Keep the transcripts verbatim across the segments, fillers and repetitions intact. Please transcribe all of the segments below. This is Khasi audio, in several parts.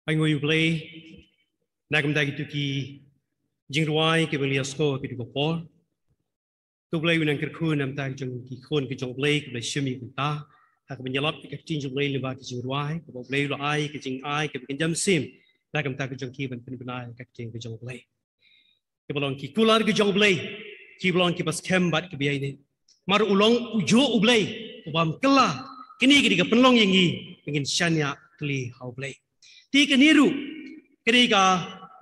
Ai nguh ïa U Blei na ka bynta kito ki jingrwai kiba ngi la ïohsngew ha kito ki por. To Blei, u nang kyrkhu na ka bynta jong ki khun ki jong U Blei kiba la shim ïa ka bynta ha kaba ngi ïalap ïa ka ktien jong U Blei lyngba ki jingrwai, kaba U Blei u la ai ka jingai kaba kynja mynsiem na ka bynta ka jong ki ban pynbna ïa ka ktien ka jong U Blei. Kiba long ki kular ka jong U Blei, kiba long kiba skhem bad kiba ïaineh. Namar u long u juh U Blei u bym kylla. Kane ka dei ka pynlong ïa ngi ba ngin shaniah kli ha U Blei. Te kane ruh ka dei ka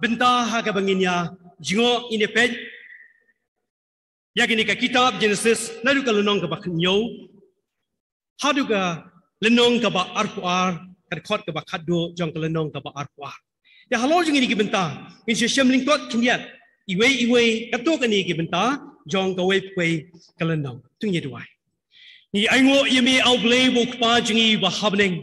bynta ha kaba ngin ïa jngoh, ngin ïa peit ïa kane ka kitab Genesis naduh ka lynnong kaba khathynñiew haduh ka lynnong kaba arphew ar, ka dkhot kaba khatduh jong ka lynnong kaba arphew ar. Te halor jong kine ki bynta ngin sa shem lyngkot khyndiat iwei iwei katto katne ki bynta jong kawei pa kawei ka lynnong. To ngin ïa duwai. Ngi ainguh ïa me, A Blei, U Kpa jong ngi uba ha bneng.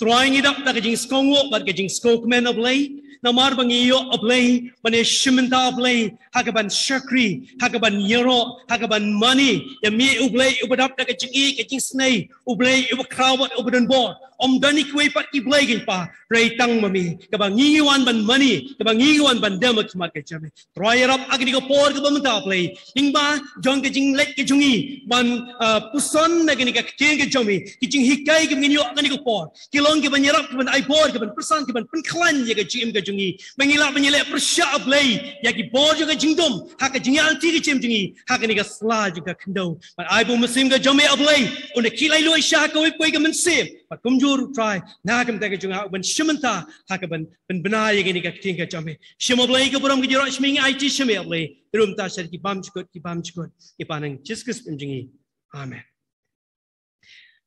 Trai, ngi dap da ka jingsngewnguh bad ka jingkmen, A Blei. Namar ba ngi ïoh, A Blei, ban ïashim bynta, A Blei, ha kaban shakri, ha kaban ïaroh, ha kaban mane ïa me, A Blei, uba dap da ka jingïeit, ka jingisynei, A Blei, uba khraw bad uba don bor. Ym don ïa kiwei pat ki blei, kynja, hynrei tang ma me, kaba ngi ngi wan ban mane, kaba ngi ngi wan ban dem ha khmat ka jong me. Trai, ïarap ha kane ka por kaba mynta, A Blei, lyngba jong ka jingleit ka jong ngi ban, ah, puson na kane ka ktien ka jong me, ki jinghikai kiba ngin ïoh ha kane ka por, ki long kiban ïarap, kiban ai bor, kiban pyrsan, kiban pynkhlaiñ ïa ka jingim ka jong ngi, ba ngin lah ban ïaleh pyrshah, A Blei, ïa ki bor jong ka jingdum ha ka jingïaid lynti ka jingim jong ngi ha kane ka sla jong ka khyndew. Bad ai ba U Mynsiem ka jong me, A Blei, un da khie laitluid sha kawei pa kawei ka mynsiem, bad kumjuh ruh, Trai, na ka bynta ka jong nga, uban shim bynta ha kaban pynbna ïa kane ka ktien ka jong me. Shim, A Blei, ka burom, ka jingïaroh, shim, ngi aiti sha me, A Blei, ruh mynta sha ki bymjukut ki bymjukut, ha ka kyrteng Jisu Khrist U Trai jong ngi. Amen.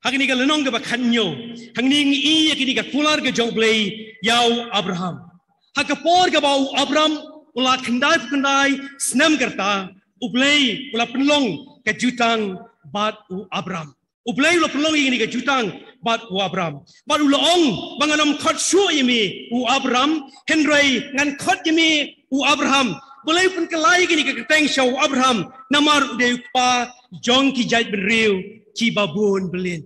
Ha kane ka lynnong kaba khathynñiew, hangne ngi ïohi ïa kane ka kular ka jong U Blei ïa u Abraham. Ha ka por kaba u Abraham u la khyndaiphew khyndai snem ka rta, U Blei u la pynlong ka jutang bad u Abraham. U Blei u la pynlong ïa kane ka jutang bad u Abraham. Bad u la ong ba ngan ym khot shuh ïa me, u Abraham, hynrei ngan khot ïa me, u Abraham. U Blei u pynkylla ïa kane ka kyrteng sha u Abraham namar u dei u kpa jong ki jaitbynriew kiba bun byllien.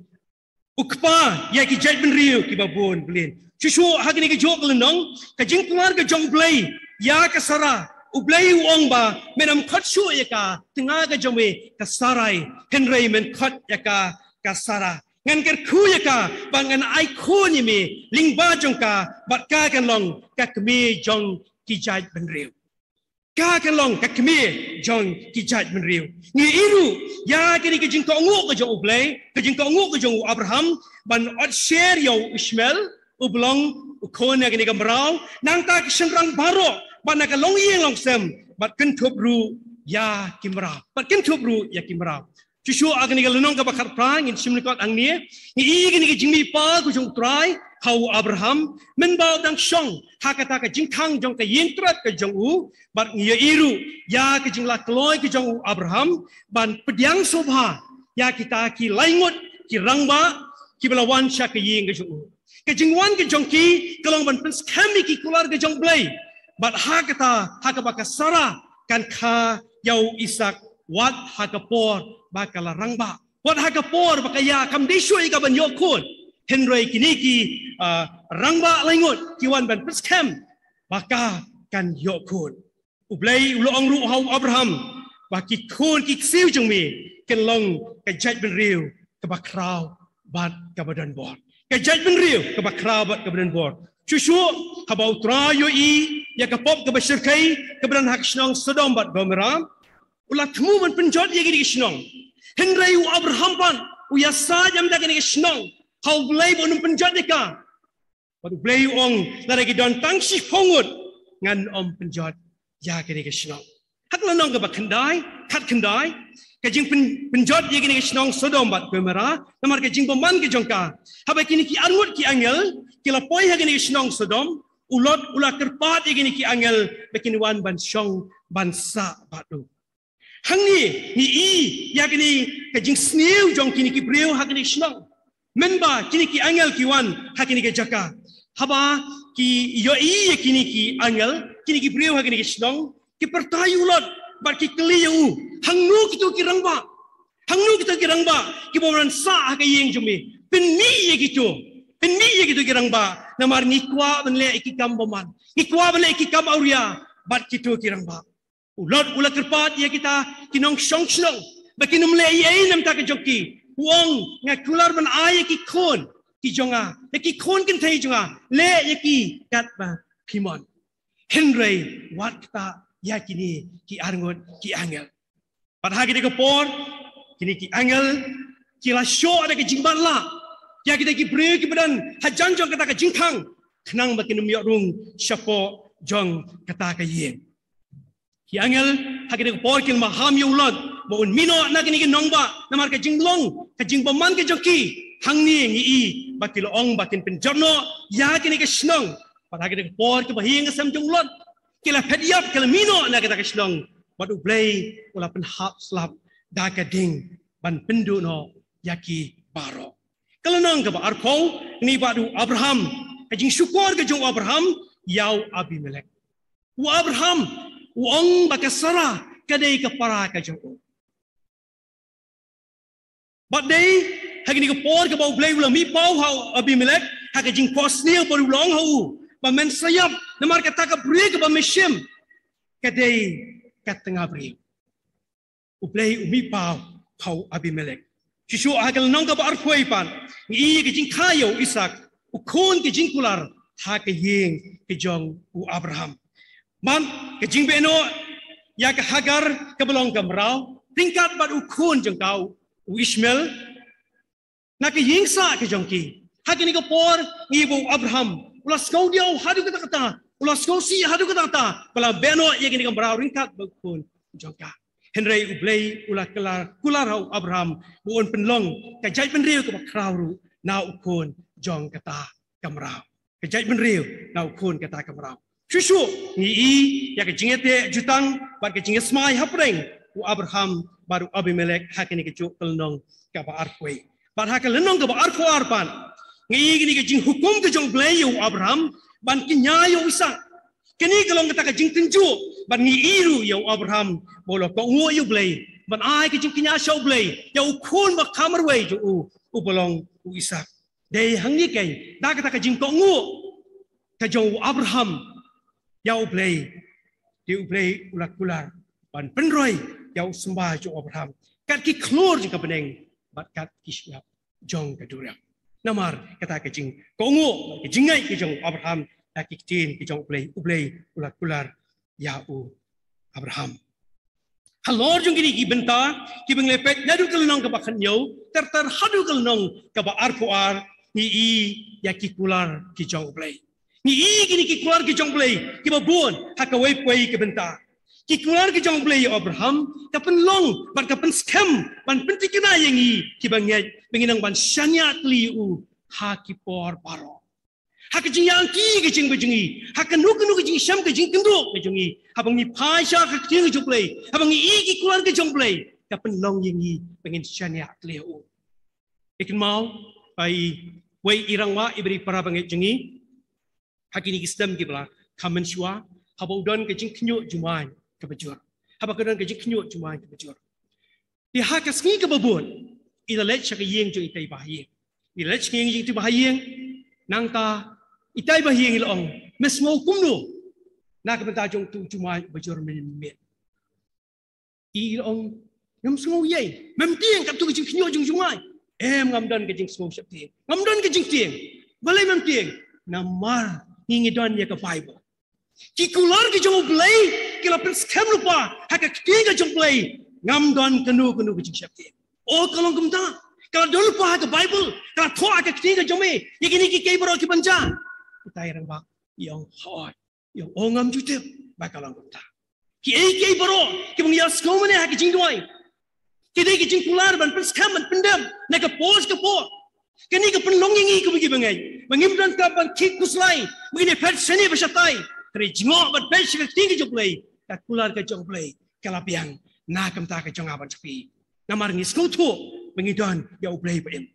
U kpa ïa ki jaitbynriew kiba bun byllien. Shuh shuh ha kane kajuh ka lynnong, ka jingkular ka jong U Blei ïa ka Sara, U Blei u ong ba men ym khot shuh ïa ka tnga ka jong me ka Sarai, hynrei men khot ïa ka ka Sara. Ngan kyrkhu ïa ka ba ngan ai khun ïa me lyngba jong ka, bad ka kan long ka kmie jong ki jaitbynriew. Ka kan long ka kmie jong ki jaitbynriew. Ngi ïohi ruh ïa kane ka jingkohnguh ka jong U Blei, ka jingkohnguh ka jong u Abraham ban ot sher ïa u Ishmael, uba long u khun na kane ka mraw, nangta ki shynrang baroh, bad na ka longïing longsem, bad kynthup ruh ïa ki mraw, bad kynthup ruh ïa ki mraw. Shuh shuh ha kane ka lynnong kaba khatphra ngin shim lyngkot hangne, ngi ïohi ïa kane ka jingmihpat ka jong U Trai ha u Abraham, mynba u dang shong ha kata ka jingkhang jong ka ïing trat ka jong u, bad ngi ïohi ruh ïa ka jingïaleh kloi ka jong u Abraham ban pdiang sngewbha ïa kita ki laingut ki rangbah kiba la wan sha ka ïing ka jong u. Ka jingwan ka jong ki ka long ban pynskhem ïa ki kular ka jong U Blei. Bad ha kata, ha kaba ka Sara kan kha ïa u Isaak, wat ha ka por ba ka la rangbah, wat ha ka por ba ka ïa kam dei shuh ïa ka ban ïoh khun. Hynrei kine ki, ah, rangbah laingut ki wan ban pynskhem ba ka kan ïoh khun. U Blei u la ong ruh ha u Abraham ba ki khun ki ksiew jong me kin long ka jaitbynriew kaba khraw bad kaba don bor. Ka jaitbynriew kaba khraw bad kaba don bor. Shuh shuh haba U Trai u ïohi ïa ka pop kaba shyrkhei kaba don ha ka shnong Sodom bad Gomorrah, u la thmu ban pynjot ïa kine ki shnong. Hynrei u Abraham pat u ïasaid ïa kine ki shnong ha U Blei ba un ym pynjot ïa ka. Bad U Blei u ong, lada ki don tang shiphew ngut, ngan ym pynjot ïa kine ki shnong. Ha ka lynnong kaba khyndai, khatkhyndai, ka jingpyn-, pynjot ïa kine ki shnong Sodom bad Gomorrah namar ka jingbymman ka jong ka. Haba kine ki arngut ki angel ki la poi ha kine ki shnong Sodom, u Lot u la kyrpad ïa kine ki angel ba kin wan ban shong ban sah bad u. Hangne ngi ïohi ïa kane ka jingsniew jong kine ki briew ha kane ka shnong. Mynba kine ki angel ki wan ha kane ka jaka, haba ki ïohi ïa kine ki angel, kine ki briew ha kane ka shnong, ki pyrta ïa u Lot bad ki kylli ïa u, hangno kito ki rangbah? Hangno kito ki rangbah kiba wan sah ha ka ïing jong me? Pynmih ïa kito. Pynmih ïa kito ki rangbah, namar ngi kwah ban leh ïa ki kam bymman. Ngi kwah ban leh ïa ki kam awria bad kito ki rangbah. U Lot u la kyrpad ïa kita ki nongshong shnong ba kin ym leh ei ei na ka bynta ka jong ki. U ong, nga kular ban ai ïa ki khun ki jong nga, ïa ki khun kynthei jong nga, leh ïa ki katba phi mon. Hynrei wat ktah ïa kine ki arngut ki angel. Bad ha kine ki por, kine ki angel ki la shoh da ka jingbatlah ïa kita ki briew kiba don hajan jong kata ka jingkhang, khnang ba kin ym ïoh rung shapoh jong kata ka ïing. Ki angel ha kine ki por ki la maham ïa u Lot ba un mih noh na kine ki nongbah, namar ka jinglong ka jingbymman ka jong ki. Hangne ngi i ba ki la ong ba kin pynjot noh ïa kine ki shnong. Bad ha kine ki por kiba ha ïing ha sem jong u Lot ki la phet ïap, ki la mih noh na kata ka shnong. Bad U Blei u la pynhap slap da ka ding ban pynduh noh ïa ki baroh. Ka lynnong kaba arphew, ngi bad u Abraham, ka jingshukor ka jong u Abraham ïa u Abimelek. U Abraham u ong ba ka Sarah ka dei ka para ka jong u. Bad dei ha kine ki por kaba U Blei u la mih paw ha u Abimelek ha ka jingphohsniew ba u long ha u, ba men sa ïap, namar kata ka briew kaba me shim ka dei ka tnga briew. U Blei u mih paw ha u Abimelek. Shuh shuh ha ka lynnong kaba arphew pat, ngi i ka jingkha ïa u Isak, u khun ka jingkular ha ka ïing ka jong u Abraham. Bad ka jingbeh noh ïa ka Hagar kaba long ka mraw, ryngkat bad u khun jong ka u Ishmael na ka ïing sah ka jong ki. Ha kine ki por ngi i ba u Abraham u la sngewdiaw haduh katta katta, u la sngewsih haduh katta katta ba la beh noh ïa kine ki mraw ryngkat bad u khun jong ka. Hynrei U Blei u la kular, kular ha u Abraham ba un pynlong ka jaitbynriew kaba khraw ruh na u khun jong kata ka mraw. Ka jaitbynriew na u khun kata ka mraw. Shuh shuh ngi i ïa ka jingïateh jutang bad ka jingïasmai hapdeng u Abraham bad u Abimelek ha kane ka juh ka lynnong kaba arphew. Bad ha ka lynnong kaba arphew ar pat ngi i kane ka jinghukum ka jong U Blei ïa u Abraham ban kñia ïa u Isak. Kane ka long kata ka jingtynjuh bad ngi i ruh ïa u Abraham ba u la kohnguh ïa U Blei ban ai ka jingkñia sha U Blei ïa u khun ba kha marwei jong u, uba long u Isak. Dei hangne keiñ, da kata ka jingkohnguh ka jong u Abraham ïa U Blei, te U Blei u la kular ban pynroi ïa u symbai jong u Abraham kat ki khlur jong ka bneng bad kat ki shyiap jong ka duriaw. Namar kata ka jingkohnguh, ka jingngeit ka jong u Abraham da ki ktien ka jong U Blei, U Blei u la kular ïa u Abraham. Halor jong kine ki bynta kiba ngi la peit naduh ka lynnong kaba khathynñiew ter ter haduh ka lynnong kaba arphew ar, ngi i ïa ki kular ki jong U Blei. Ngi i kine ki kular ki jong U Blei kiba bun ha kawei pa kawei ka bynta. Ki kular ki jong U Blei ïa u Abraham ka pynlong bad ka pynskhem ban pyntikna ïa ngi kiba ngeit ba ngin nang ban shaniah tylli ïa u ha ki por baroh. Ha ka jingïaid ka jingim ka jong ngi, ha kano kano ka jingshem ka jingkynduh ka jong ngi, haba ngi phai sha ka ktien ka jong U Blei, haba ngi i ki kular ka jong U Blei, ka pynlong ïa ngi ba ngin shaniah tylli ïa u. Ïa kynmaw, ai, wei i rangbah, i briew para bangeit jong ngi, ha kine ki snem kiba la kham mynshuwa, haba u don ka jingkhynñiuh jumai kaba jur. Haba ka don ka jingkhynñiuh jumai kaba jur. Te ha ka sngi kaba bud, i la leit sha ka ïing jong itai i bahaïing. I la leit sha ka ïing jong itai i bahaïing, nangta itai i bahaïing i la ong, me sngew kumno na ka bynta jong utu u jumai uba jur mynmiet? I la ong, ngam sngew ei ei, mem tieng katto ka jingkhynñiuh jong u jumai. Em, ngam don ka jingsngew sheptieng, ngam don ka jingtieng. Balei mem tieng? Namar ngi ngi don ïa ka Baibl. Ki kular ki jong U Blei ki la pynskhem lypa ha ka ktien ka jong U Blei. Ngam don kano kano ka jingsheptieng. O, ka long kumta. Ka la don lypa ha ka Baibl, ka la thoh ha ka ktien ka jong me ïa kine kiei kiei baroh ki ban jia. Itai i rangbah i ong, hooid. I ong, o, ngam ju tip ba ka long kumta. Kiei kiei baroh kiba ngi ïa sngew mynne ha ka jingduwai, ki dei ka jingkular ban pynskhem ban pyndep na ka por sha ka por. Kane ka pynlong ïa ngi kum ki bangeit ba ngim donkam ban khih khuslai, ba ngin ïa phet shane bad shatai. Hynrei jngoh ban phet sha ka ktien ka jong U Blei, ka kular ka jong U Blei ka la biang na ka bynta ka jong nga bad jong phi. Namar ngi sngewthuh ba ngi don ïa U Blei ba im.